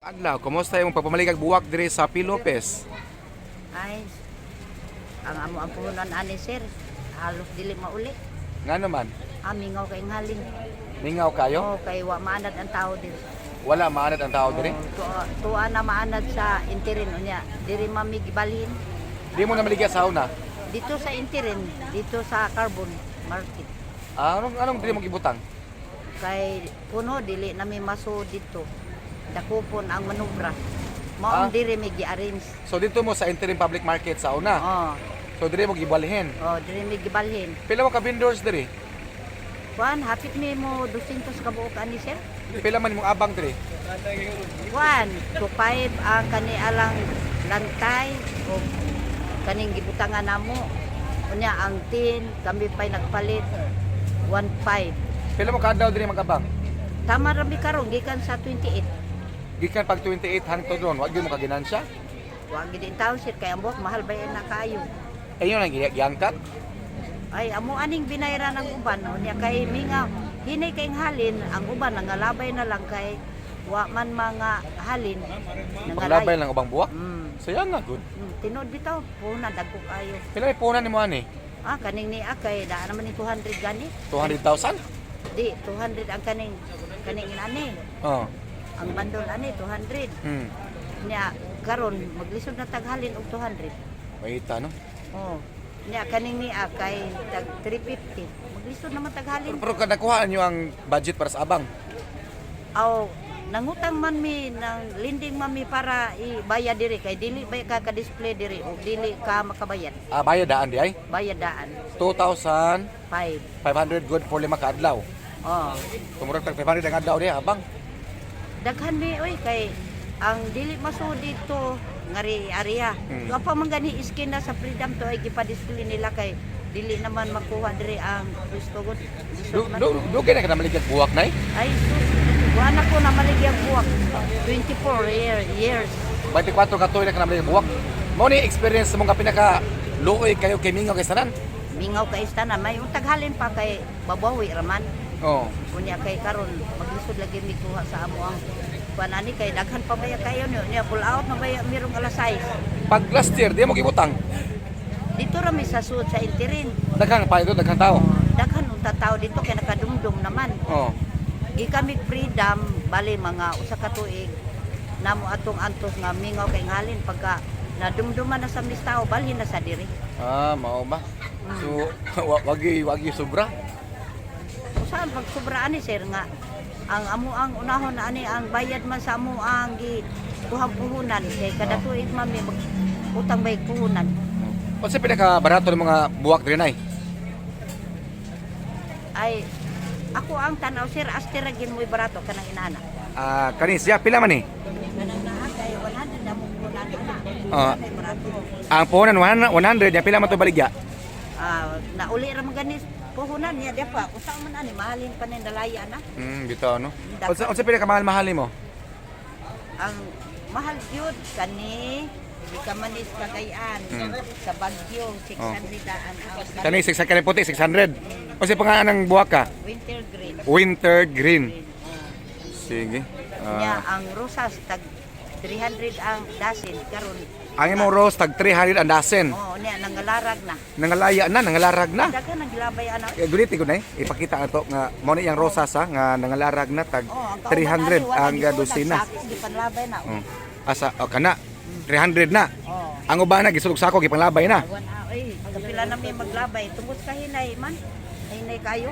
Adlaw, kumusta imong pagpamaligag buwak diri sa P. Lopez? Ay, ang amo ang puhunan ani, sir, halos dili mauli. Nga naman, Mingaw kay halin. Mingaw kayo? Oh, kay wa maanad ang tao diri. Wala maanad ang tao diri? Oh, tuwa, tuwa na maanad sa interin unya. Diri mami gibalhin. Di mo na maligya sa una. Dito sa interin, dito sa Carbon Market. Ah, anong diri mo gibutang? Kay puno dili nami maso dito. Dakupon ang manubra. Maong diri mi gi-arrange. So dito mo sa interim public market sa una. Oh, So diri mo gibalhin. oh, diri mi gibalhin. Pila mo ka vendors diri? Kuan, hapit mi mo 200 ka buok ani, sir. Pila man imong abang diri? 1 to 5 ang kani alang lantay o kaning gibutangan namo. Unya ang tin kami pay nagpalit 1.5. Pila mo ka adlaw diri magabang? Tama ra mi karon gikan sa 28. Gikan pag 28 hangtod ron, wa gyud mo kaginansya? Wa gid in taon, sir, kay ang buhok mahal ba na kaayo. Ayon ang giangkat. Ay, amo aning binayran ang uban unya kay mingaw hinay kay halin ang uban, nangalabay na lang kay wa man mga halin. Paglabay lang ubang buwak. Saya nga good. Tinuod bitaw puhunan dagko kaayo. Pila may puhunan nimo ani? Ah, kaning ni akay daan naman ni 200 gani. 200,000? Di, 200 ang kaning inani. Oh. Ang bandol ani 200. Nya karon maglisod na taghalin og 200. Mahita, no? Oh. Nya kaning ni akay tag 350. Maglisod naman taghalin. Pero kada nakuhaan niyo ang budget para sa abang. Aw, nangutang man mi ng lending man mi para ibayad diri kay dili ba ka ka-display diri og dili ka makabayad. Ah, bayad daan di ay? Bayad daan. 2,500 5. good for 5 ka adlaw. Oh. Tumurag tag 500 ang adlaw di abang. Daghan mi oy kay ang dili masuod dito ngari area. Wa pa man gani iskin na sa Freedom to ay gipa-display nila kay dili naman makuha diri ang pwesto gud. Du Lisod man. du dugay na ka namaligya buwak nay? Ay sus, wa na ko na maligyang buwak. 24 years. 24 ka tuig na ka namaligya buwak. Mao ni experience mo nga pinaka luoy kayo kay mingaw kay sanan. Mingaw kay istana may utaghalin pa kay babawi raman. Oh. Unya kay karon maglisod lagi mi kuha sa amo ang kuan ani kay daghan pa baya kayo niyo niya pull out na baya mirong alas 6. Pag last year di mo gibutang. Dito ra mi sa suod sa interin. Daghang pa ito, daghang tao. Daghan unta tao dito kay nakadumdum naman. Oh. Gikamig Freedom bali mga usa ka tuig namo atong antos nga mingaw kay ngalin pagka nadumduman na sa mis tao balhin na sa diri. Ah, mao ba? So, wagi sobra. Usahan pag sobra ani, sir, nga ang amo ang unahon na ani ang bayad man sa amo ang gi kuhang puhunan kay kada tuig man may mag utang bay puhunan. Unsa pinaka barato ng mga buwak diri nay? Ay, ako ang tanaw, sir, astira gin mo'y barato kanang inana. Ah, kani siya pila man ni? Kanang naa kay 100 na mo puhunan ana. Ah. Kay barato. Ang puhunan 100 nya pila man to baligya? Ah, nauli ra man gani puhunan niya di pa. Usa man ani mahalin pa ni nalaya na. Bitaw, no. Unsa pinaka mahal-mahal nimo? Ang mahal gyud kani di ka manis Cagayan sa Baguio 600 daan ang Kani 600 kani puti 600. Unsa pangalan ng buwak ka? Winter green. Winter green. Green, oh. Sige. Nya Ah, ang rosas tag 300 ang dasin karon. Ang imong rose tag 300 ang dasen. Oh, niya nangalarag na. Nangalaya na, nangalarag na. Daghan ang gilabay ana. Eh, gulit ko na eh. Ipakita na to nga mo ni yang rosas ha, nga nangalarag na tag Oh, ang kauban 300 ani, wala ang gisuod, dosena. nagsako, gipanlabay na. Oh. Asa oh, kana 300 na. Oh. Ang uban na gisulog sako gipanglabay na. Awan ah, ay, kapila na may maglabay tungod sa hinay man. Hinay kayo.